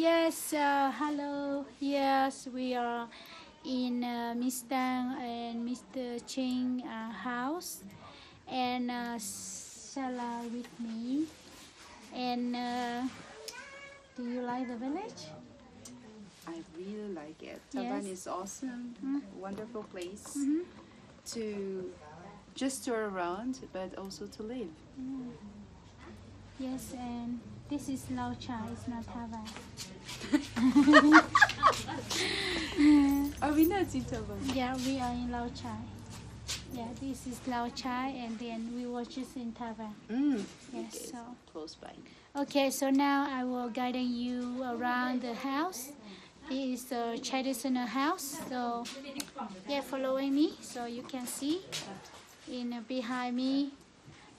Yes, uh, hello. Yes, we are in uh, Miss Tang and Mister Ching uh, house. And uh, Shala with me. And uh, do you like the village? I really like it. Tavan Yes. is awesome, Mm. wonderful place Mm-hmm. to just tour around, but also to live. Mm. Yes, and this is Lao Chai, it's not Tavan. Are we not in Tavan? Yeah, we are in Lao Chai. Yeah, this is Lao Chai, and then we were just in Tavan. Mm, Yes, okay, so. close by. Okay, so now I will guiding you around the house. This is the traditional house. So yeah, following me so you can see. In uh, behind me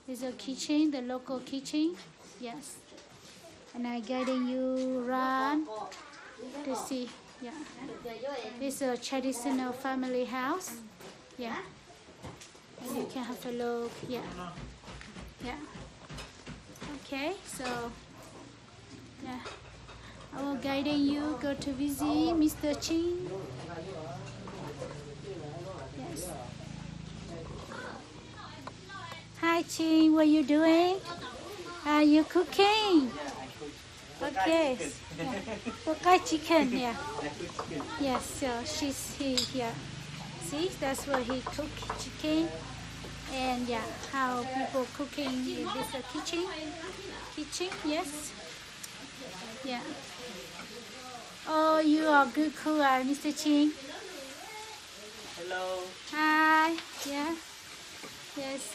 is a kitchen, the local kitchen. Yes. And I guiding you around to see. Yeah. This is a traditional family house. Yeah. And you can have a look. Yeah. Yeah. Okay, so yeah. I will guiding you go to visit Mister Ching. Yes. Hi Ching, what you doing? Are you cooking? Okay. Yeah. Ua qaib chicken, yeah. Yes, so she's he here. See, that's what he cook chicken. And yeah, how people cooking in this uh, kitchen. Kitchen, yes. Yeah. Oh, you are good cook, uh, Mister Ching. Hello. Hi. Yeah. Yes.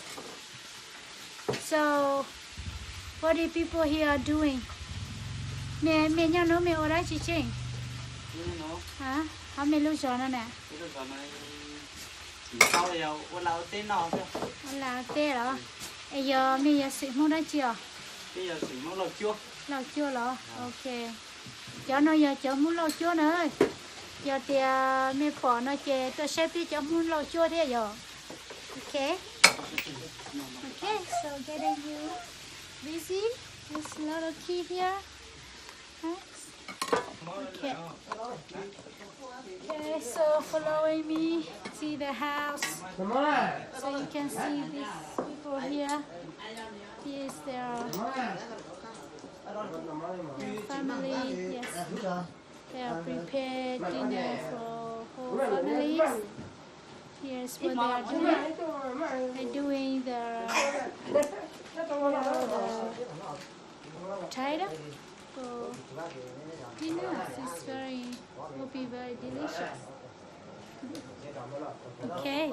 So, what do people here are doing? Mej, mej nyob no mej ua dab tsi tseej? Nyob no. Hov mej lub zos no na? Lub zos no, ua laj ua teb no. Ua laj ua teb los? Es yog mej yog xeem Hmoob dab tsi os? Peb yog xeem Hmoob Lauj Cuab. Lauj Cuab los? Ok. Cov no yog cov Hmoob Lauj Cuab na. Yog tias mej pom no ces tuaj saib peb cov Hmoob Lauj Cuab thiab yog. Ok. Ok, so getting you busy. There's a lot of kid here. Thanks. Okay. Okay, so following me, see the house. So you can see these people here. Here's their, their family. Yes. They are prepared dinner for whole families. Here's what they are doing. They're doing the, the potato for dinner. It's very, will be very delicious. Okay,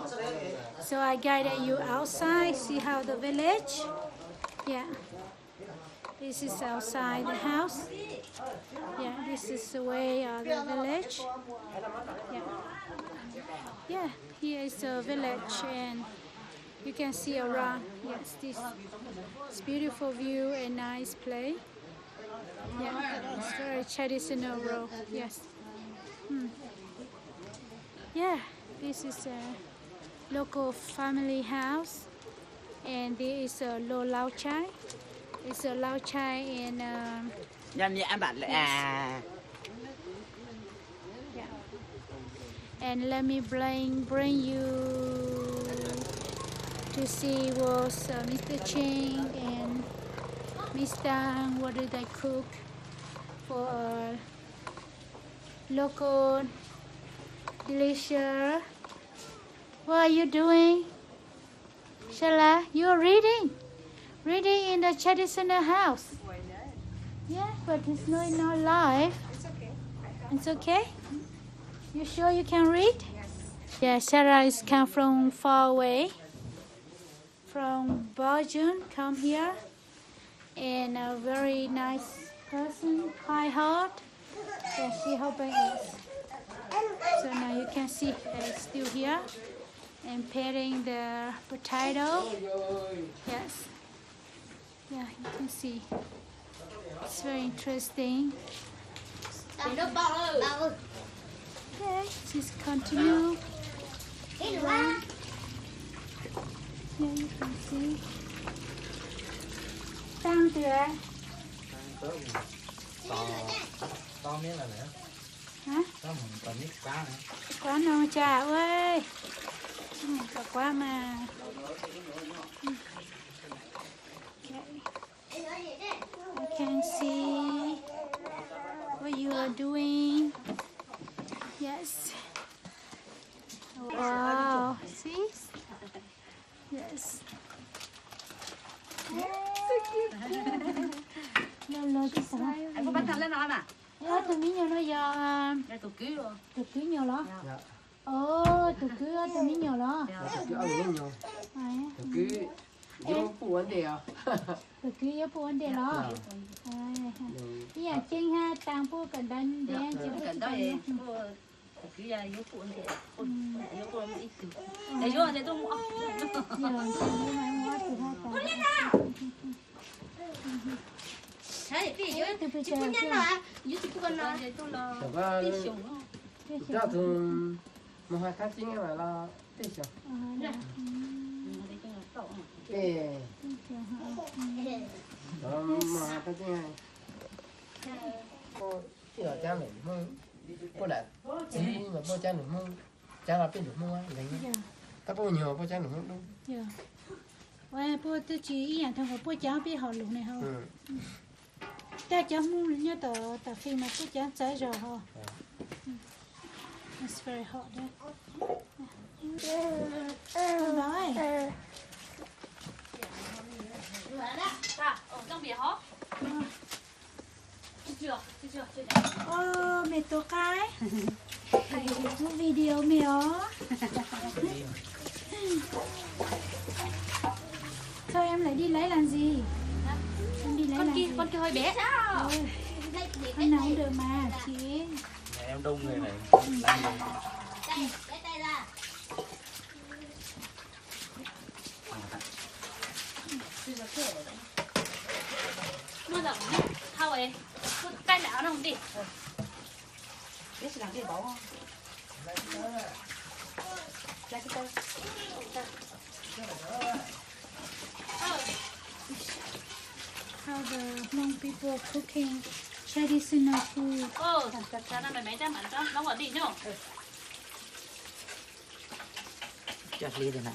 so I guided you outside. See how the village? Yeah. This is outside the house. Yeah, this is the way of the village. Yeah. Yeah, here is the village and you can see around. Yes, this, this beautiful view and nice place. Yeah, it's very traditional road. Yes. Hmm. Yeah, this is a local family house, and this is a lo lao chai. It's a lao chai and um, Nyob ni ab npam lawm. Yes. Yeah. And let me bring bring you to see was uh, Mister Ching and Miss Tang. What do they cook for a local delicious? What are you doing? Shala, you are reading? Reading in the traditional house? Why not? Yeah, but it's not in our life. It's okay. I can. It's okay? You sure you can read? Yes. Yeah, Sarah is come from far away. From Belgium, come here. And a very nice person, kind heart. And she helping us. So now you can see that it's still here and peeling the potato. Yes. Yeah, you can see. It's very interesting. Okay, just continue. Here you can see. Tang twg? Tau, Hả? Kuab no tsa ua, kuab mas. Okay. I can see what you are doing. Yes. Wow. See? Yes. Lo lo tsis tau. Tus me nyuam no yog tus kwv nyuam los? Tus kwv tus me nyuam los? Tus kwv yuav pub ua ntej os. Tus kwv yuav pub ua ntej los? Ib yam ceeb hab taag pub kawm ntawv ntev ces pub tsis tau. Coj tug moog has thab tseeb los tej xyoo. Tej, moog has thab tseeb, puab los caab lwm Hmoob, puab lam txiv mas puab caab lwm Hmoob, caab los peb lwm Hmoob leej, tab puab nyuag puab caab lwm Hmoob dub. Puab twb tsis ib yam thaum puab caab peb hom lug ne hov. Coj cov Hmoob nyob tom, tom fij mas puab caab txawv zog hov. It's very hot there. Ơ, mày tuột cái. Video mày ó. Thôi em lại đi lấy làm gì? Em đi lấy làm gì? Con kia hơi bé. Con nào cũng được mà, chị. Nhà em đông người này, lắm người. Mua giỏ này, thau ấy, cái đảo nó không đi. How the Hmong people cooking traditional food. Ồ, cà, cà, cà, mày, mày chắc mày có nấu ở đây nhá. Cho hli rồi nè.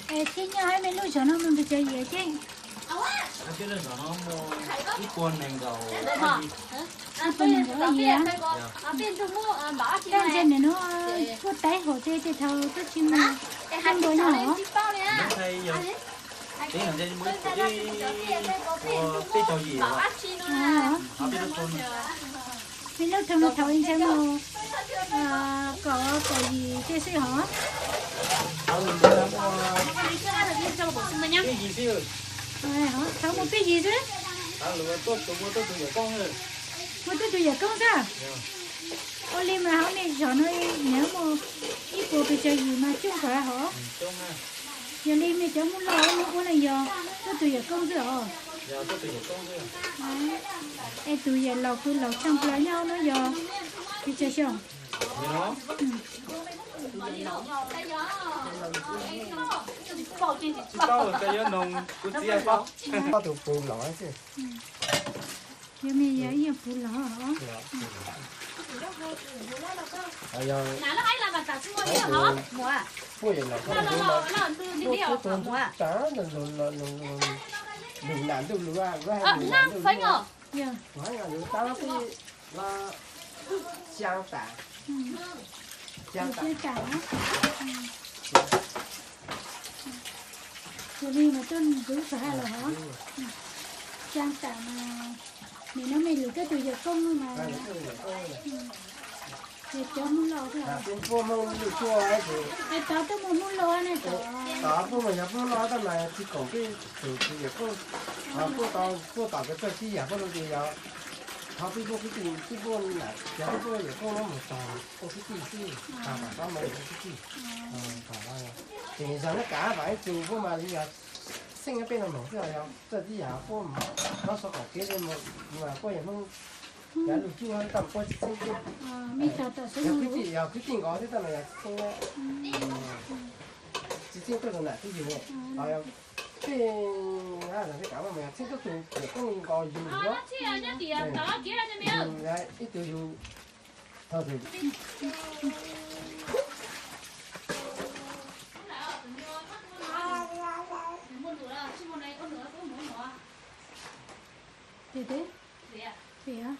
Es thiab nyob hab me lub zog no mas npawg cov yim thiab. Thiab lub zog no muaj ib puas nees nkaum. Ib puas nees nkaum yim. Koj ntsia nim no kuj taib hauv tej, tej thaum twb tsis muaj, tsis muaj npua nyob hov. Peb caug yim. Me lub thoo no thaum ntshai mus kaum, kaum yim tej xwb hov. Thaum mus peb yim xwb. Muaj tuaj tus yawm koob xwb. Ua li mas hauv nej zog no nws muaj ib puas pes tsawg yim mas coob kawg hov. Yog li mej cov Hmoob Lauj no ua no yog tuaj tus yawm koob xwb os. Es tus yawm laus kws laus tshaj plaws nyob no yog pes tsawg xyoo? Tsis paub, kuv txiv paub. Tus puv laus xwb. Yog mej yog ib yam puv laus os. Puab yawm laus, lug nam ntuj lug, lug nam ntuj lug, lug tab peb los xyaa tas, xyaa tas. Yog li mas tuaj ntxuv txhua hab los hov. Xyaa tas mas Nim no me lwm koj tus yawm koob mas, yog cov Hmoob Lauj thiab. Puab Hmoob Lauj tuaj, es tod tuaj mus Hmoob Lauj ne, tod puab mus yog puab Hmoob Lauj tab mas tsis koom peb tus yawm koob, puab tau puab tom kws txawj sib yam puab lug ces yog thov peb puab kwv tij, peb puab nam, yog peb puab yawm koob no mus txog puab kwv tij xwb, txog tom no mus puab kwv tij. Ces zog neb kav vam ib tug puab mas li yog xeeb peb no moog xwb, yog txawj tib yam puab hlob sau qaum kev li mas puab yog Hmoob, yog lug cuab tab mas puab tsis xeeb peb. Yog kwv tij, yog kwv tij nkaus xwb tab mas yog tsis xeeb, tsis xeeb peb tus nam peb yug ne. Ho yog peb, peb kav mas yog xeeb peb tus yawm koob nkaus yug, yug ib tug yug thaum twg. Ces twb, tias